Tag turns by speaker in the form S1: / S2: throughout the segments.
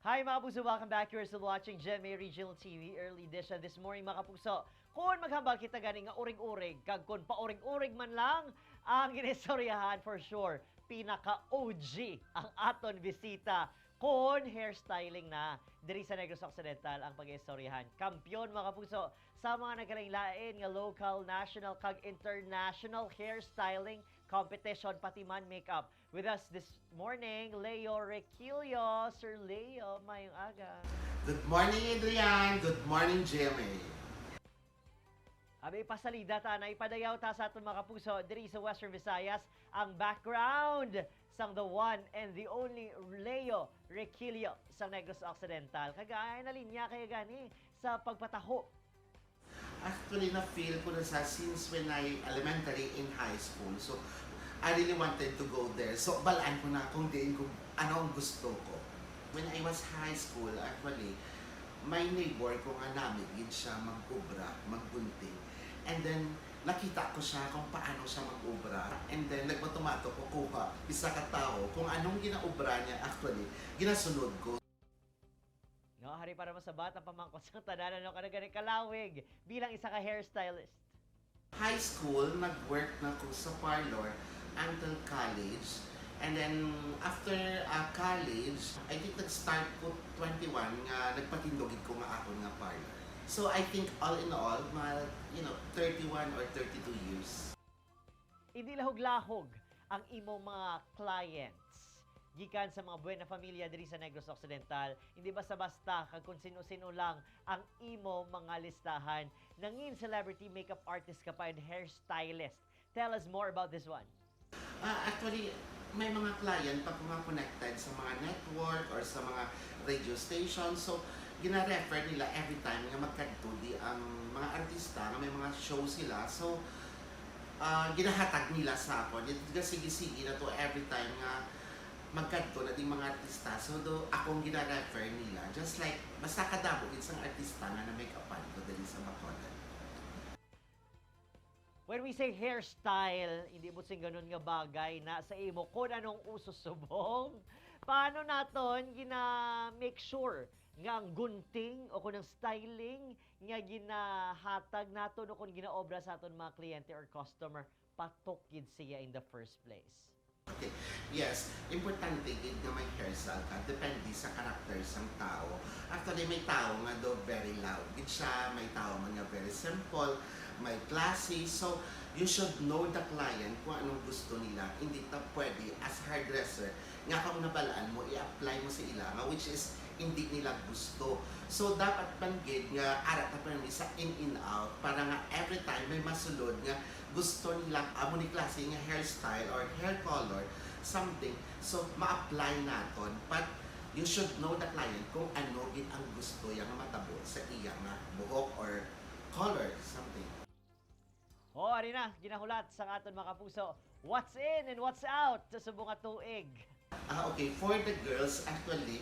S1: Hi, mga kapuso! Welcome back. You're still watching GMA Regional TV Early Edition this morning, mga kapuso. Kung maghambal kita gani nga urig-urig, kag kung paurig-urig man lang ang ginistoryahan, for sure, pinaka-OG ang aton bisita kung hairstyling na diri sa Negros Occidental ang pag-istoryahan. Kampiyon, mga kapuso, sa mga nagkalain-lain nga local, national, kag international hairstyling competition, pati man makeup. With us this morning, Leo Requillo. Sir Leo, maayong aga.
S2: Good morning, Adrian. Good morning, GMA.
S1: Abi, pasalida ta na ipadayaw ta sa aton mga kapuso diri sa Western Visayas ang background sang the one and the only Leo Requillo sa Negros Occidental. Kagaya na linya kaya gani sa pagpataho?
S2: Actually, na-feel ko na sa since when I elementary in high school. So, I really wanted to go there. So, balaan ko na kung diin kung ano ang gusto ko. When I was high school, actually, my neighbor ko nga nami, gid siya mag-ubra, maggunting. And then, nakita ko siya kung paano siya mag-ubra. And then, nagmatumato ko, kuha isa ka tao, kung anong ginaubra niya, actually, ginasunod ko.
S1: No, hari para masabat ang pamangkot sa tanan, no kana gani kalawig bilang isa ka hairstylist?
S2: High school, nag-work na ko sa parlor until college. And then, after college, I think nag-start ko 21 nga nagpatindogid ko nga ako nga parlor. So, I think all in all, mga, 31 or 32 years.
S1: Hindi lahog-lahog ang imong mga clients gikan sa mga buena familia diri sa Negros Occidental. Hindi basta-basta kag kung sino-sino lang ang imo mga listahan. Nangin celebrity makeup artist ka pa and hairstylist. Tell us more about this one.
S2: Actually, may mga client pag mga connected sa mga network or sa mga radio station. So, gina-refer nila every time nga magkadto di ang mga artista nga may mga show sila. So, ginahatag nila sa ako. Sige-sige na to every time nga magkadto na ding mga artista. So, do akong gina-refer nila. Just like, basta kadamo gid sang artista nga na make-upan ko dali sa Bacolod.
S1: When we say hairstyle, hindi mo sing ganun nga bagay na sa imo kung anong uso subong. Paano naton gina make sure nga ang gunting o kung ang styling nga ginahatag naton o kung ginaobra sa aton mga kliyente or customer patok gid siya in the first place?
S2: Okay. Yes, importante gid nga may hairstyle ka. Depende sa karakter sang tao. Actually, may tao nga do very loud gid siya, may tao man nga very simple, may classy. So, you should know the client kung anong gusto nila. Hindi ta pwede as hairdresser nga kung nabalaan mo, i-apply mo sa ila nga which is hindi nila gusto. So, dapat man gid nga ara ta pa sa in in out para nga every time may masulod nga gusto nila amo ni klase nga hairstyle or hair color, something, so ma-apply naton. But you should know the client kung ano gid ang gusto yang matabo sa iya nga buhok or color, something.
S1: O, ari na, ginahulat sa aton mga kapuso. What's in and what's out sa subong nga tuig?
S2: Ah, okay, for the girls, actually,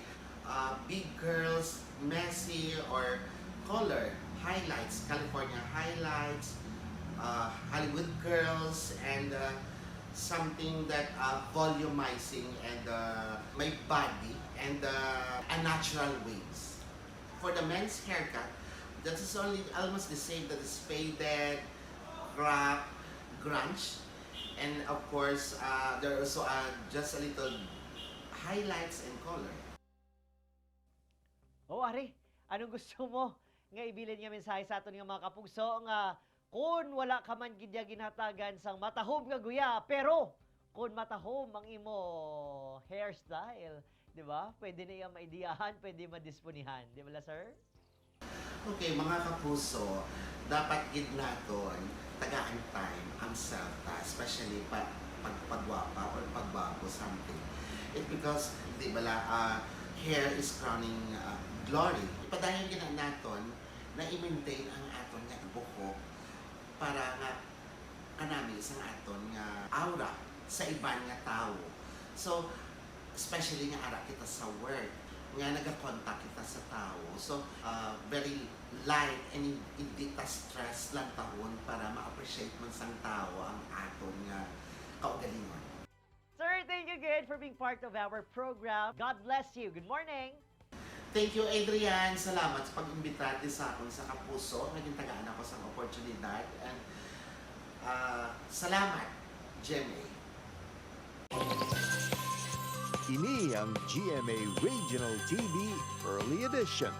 S2: big curls, messy or color highlights, California highlights, Hollywood curls, and something that volumizing and my body and a natural waves. For the men's haircut, that is only almost the same, that is faded, crop, grunge, and of course, there are also just a little highlights and color.
S1: O, ari, anong gusto mo nga ibilin nga mensahe sa aton nga mga kapuso nga kung wala ka man gidya ginhatagan sang matahom nga guya, pero kung matahom ang imo hairstyle, di ba? Pwede na iya maidiyahan, pwede madisponihan. Di ba la, sir?
S2: Okay, mga kapuso, dapat gid naton tagaan time ang self ta, especially pa pag pagwapa or pagbago, something. It because, di ba la, hair is crowning glory. Ipadayon gid na naton na i-maintain ang aton nga buhok para nga kanami sang aton nga aura sa iban nga tao. So, especially nga ara kita sa work, nga nagakontak kita sa tao. So, very light and hindi ta stress lang tahon para ma-appreciate man sang tao ang aton nga kaugalingon.
S1: Sir, thank you again for being part of our program. God bless you. Good morning.
S2: Thank you, Adrian. Salamat sa pag-imbita sa akon sa Kapuso. Naging tagaan ako sa oportunidad. And salamat, GMA.
S3: Ini ang GMA Regional TV Early Edition.